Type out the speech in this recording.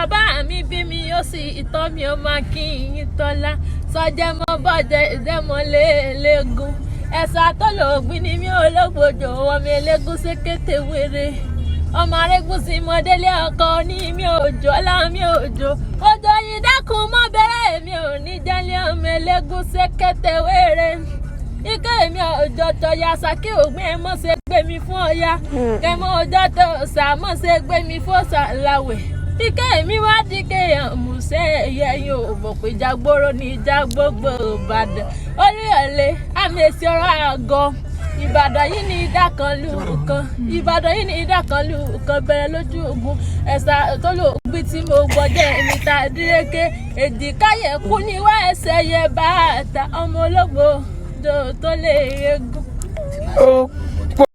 Bàbá mi bí mi, ó sì ìtọ́ mi, ó máa kí yín tọ́lá sọjẹ́mọ́ bọ́jẹ́ ìdẹ́mọ́ lẹ́ẹ̀lẹ́gùn ẹ̀sà tó lògbìn ni mí, ológbòjò ọmọ elégún sékété wéré, ọmọ arégúnsìn mọdélé ọkọ ní mi òjò ọlá mi òjò òjò yìí dákun mọ́ bẹ̀rẹ̀ mi ò ní jẹ́lé ọmọ elégún sékété wéré. Ike mi òjò tọ̀yà sàkí ògbìn ẹ̀ mọ́ ṣe gbé mi fún ọya kẹmọ ọjọ́ tó sà mọ́ ṣe gbé mi fún ṣàlàwẹ̀. Ike mi wá di kéèyàn mùsẹ̀ ẹ̀yẹ yín ò mọ̀ pé jágbóró ní ìjà gbogbo Ìbàdàn Olúyọ̀lé àmì èsì ọ̀rọ̀ àgọ́ Ìbàdàn yìí ní ìdá kan lù kan, Ìbàdàn yìí ní ìdá kan lù kan bẹ̀rẹ̀ lójú ogun ẹ̀sà tó lò gbí tí mo gbọ́jẹ́ mi ta dírékè èjìkáyẹ̀ kú ní wá ẹsẹ̀ yẹ bàtà ọmọ ológbò tó lè egun. Ó.